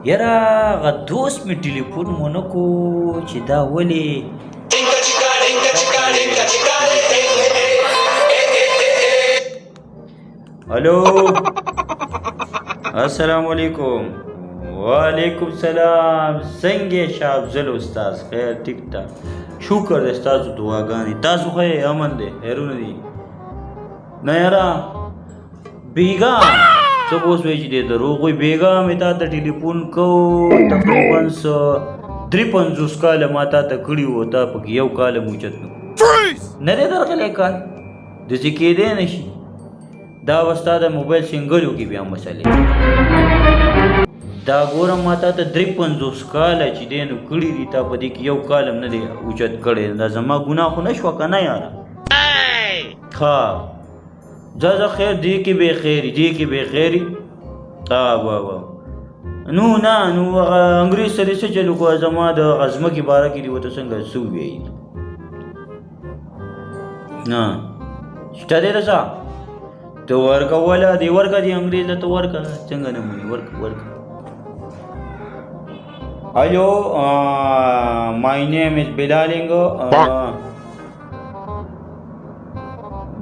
یاره هغه دوست مې ټلیفون ونه کو چې دا ولې. هلو، السلام علیکم. وعلیکم سلام. څنګه یې شاه افضل استاد؟ خیر، ټیک ټاک، شکر دی، ستاسو دعاګانې. تاسو ښه یې؟ امن دی، خیرونه دي؟ نه یاره، بیګا ته اوس وایي چې دی دروغ وایي. بیګا مې تا ته ټلیفون کو، تقریبا څه 53 کاله ما تا ته کړي وو، تا پکې یو کال هم اوچت نه کړو. نه دی درغلی کال، داسې کېدی نه شي. دا به ستا د موبایل سنګلو کې بیا مسلې. دا ګوره، ما تا ته 53 کاله چې دی نو کړي دي، تا په دې کې یو کال هم نه دی اوچت کړی. دا زما ګناه خو نه شوه که نه یاره؟ ښه، ځه ځه، خیر دې کې به خیري، دې کې به خیري. ها وا وا، نو نه، نو هغه انګریز سره څه چلو کو؟ زما د هغه ځمکې باره کې دې ورته څنګه څه وویل؟ نه شته دی رسا ته ورکه ولا دی، ورکه دی انګریز له، ته ورکه. څنګه نه مونی؟ ورکه ورکه. Hello, my name is Bilaling.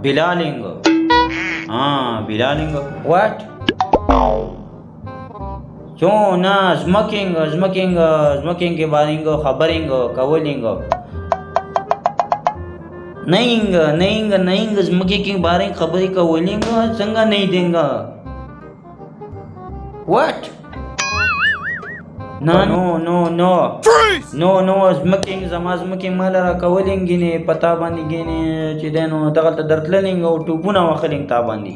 Bilaling. Bilaling. What? So na smoking, smoking, smoking के बारे खबरिंग कवलिंग नहीं नहीं नहीं, स्मोकिंग के बारे खबरी कवलिंग څنګه नहीं देंगे? What? No, no, no, no, no, no. ځمکې، زما ځمکې مال را کولینګ نه پتا باندې ګینه چې دینو دغلته درتللینګ او ټوپونه وخلینګ تا باندې،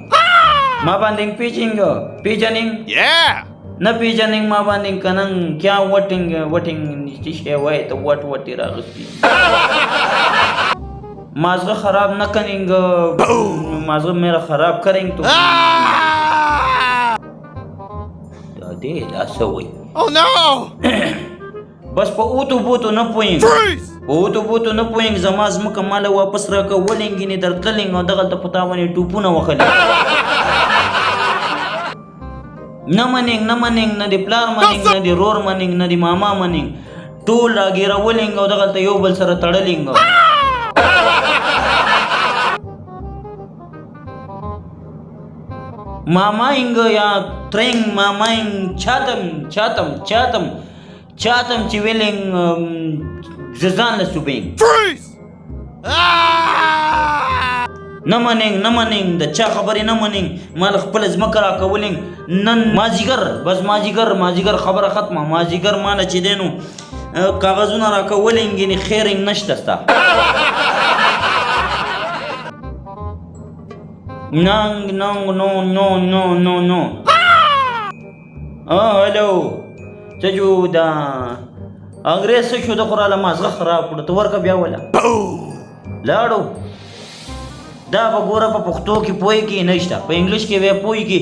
ما باندې پیچینګ پیجنینګ. Yeah! نه پیجنینګ ما باندې کنن کیا وټینګ وټینګ چې شی وای ته وټ وټ راغستی. مازغه خراب نه کنینګ، مازغه میرا خراب کرینګ تو. دا دې دا څه وایي؟ Oh no! بس په اوتو بوتو نه پوهېږم، په اوتو بوتو نه پوهېږم. زما ځمکه ماله واپس راکړه، ولېنګینې درتللینګ او دغلته په تا باندې ټوپونه وخلې. نه منینګ، نه منینګ، نه دې پلار منینګ، نه دې رور منینګ، نه دې ماما منینګ. ټول راګیرولینګ او دغلته یو بل سره تړلینګ. ماما اینګ یا ترینګ ماما اینګ چاتم چاتم چاتم چاتم چې ویلینګ زه ځان له سوبینګ. نه منینګ، نه منینګ، د چا خبرې نه منینګ. ما له خپله ځمکه راکولینګ نن مازیګر، بس مازیګر، مازیګر، خبره ختمه. مازیګر ما له چې دی نو کاغذونه راکولینګ، یعنې خیرینګ نشته ستا. نانګ نانګ، نو نو نو نو نو. هلو، څه جو دا انګرېز څه شو؟ د خو راله مازغه خراب کړو. ته ورکه بیا وله لاړو. دا به ګوره په پښتو کې پوه کې نشته، په انګلیش کې به پوه کې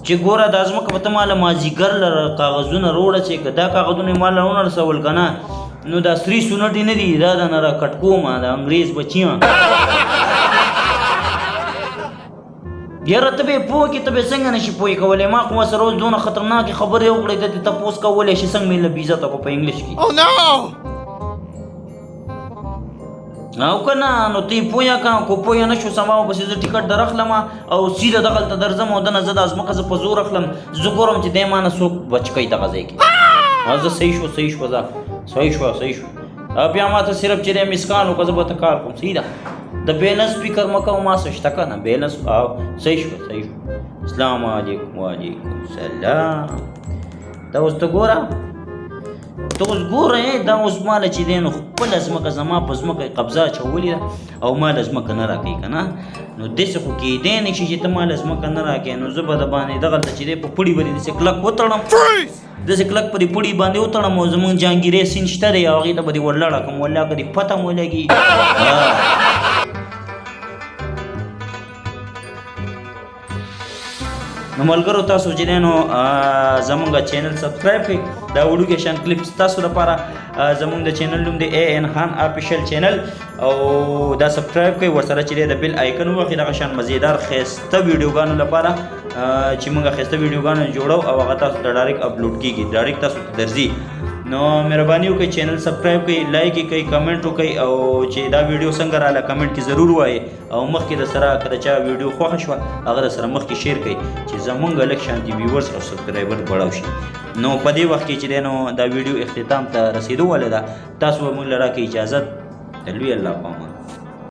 چې ګوره دا ځمکه به ته ماله مازیګر لره کاغذونه روړه چې که دا کاغذونه یې ماله ونه رسول که نه نو دا سرې سونټې نه دي، دا د نه را کټ کومه د انګرېز بچیان. یاره ته به یې پوه کړې، ته به یې څنګه نه شي پوه کولی؟ ما خو ورسره اوس دونه خطرناکې خبرې وکړې، ته ترې تپوس کولی شي څنګه مې له بېعزته کړو په انګلیش کې. Oh no! او که نه نو ته یې پوهه که کو پوهه نه شو، سبا ورپسې زه ټکټ در اخلم او سیده دغلته درځم او دنه زه دا ځمکه زه په زور اخلم. زه ګورم چې دی ما نه څوک بچ کوي دغه ځای کې. زه صحیح شو، صحیح شو، ځه صحیح شو، صحیح شو. بیا ما ته صرف چې دی مسکان وکړه، زه به ته کار کوم. صحیح ده، د بیلنس فکر مه کوه، ما څه شته که نه بیلنس. او صحیح شو، صحیح شو. السلام علیکم. وعلیکم سلام. دا اوس ته ګوره، ته اوس ګوره، دا اوس ماله چې دی نو خپله ځمکه زما په ځمکه یې قبضه اچولې ده او ماله ځمکه نه راکوي که نه. نو داسې خو کېدی نه شي چې ته ماله ځمکه نه راکوې. نو زه به د باندې دغلته چې دی په پړي باندې داسې کلک وتړم، داسې کلک په دې پړي باندې وتړم او زمونږ جهانګیري سیند شته دی او هغې ته به دې ورلاړه کړم. والله که دې پته هم ولګي. نو ملګرو، تاسو چې دی نو زمونږ چینل سبسکرایب کړئ. دا وړوکی شان کلیپ ستاسو لپاره. زمونږ د چینل نوم دی اے این خان افیشل چینل او دا سبسکرایب کړئ، ورسره چې دی د بیل آیکن ووهئ، دغه شان مزیدار ښایسته ویډیوګانو لپاره. چې موږ ښایسته ویډیوګانې جوړو او هغه تاسو ته ډایرکټ اپلوډ کیږي، ډایرکټ تاسو ته درځي. نو مهرباني وکړئ، چینل سبسکرایب کړئ، لایک یې کړئ، کمنټ وکړئ او چې دا ویډیو څنګه راله کمنټ کې ضرور وایئ، او مخکې د سره که د چا ویډیو خوښه شوه هغه د سره مخکې شیر کړئ چې زمونږ لږ شانتي ویورز او سبسکرایبر بړاو شي. نو په دې وخت کې چې دی نو دا ویډیو اختتام ته رسېدو والی ده، تاسو به موږ له راکړئ اجازت. د لوی الله په امان.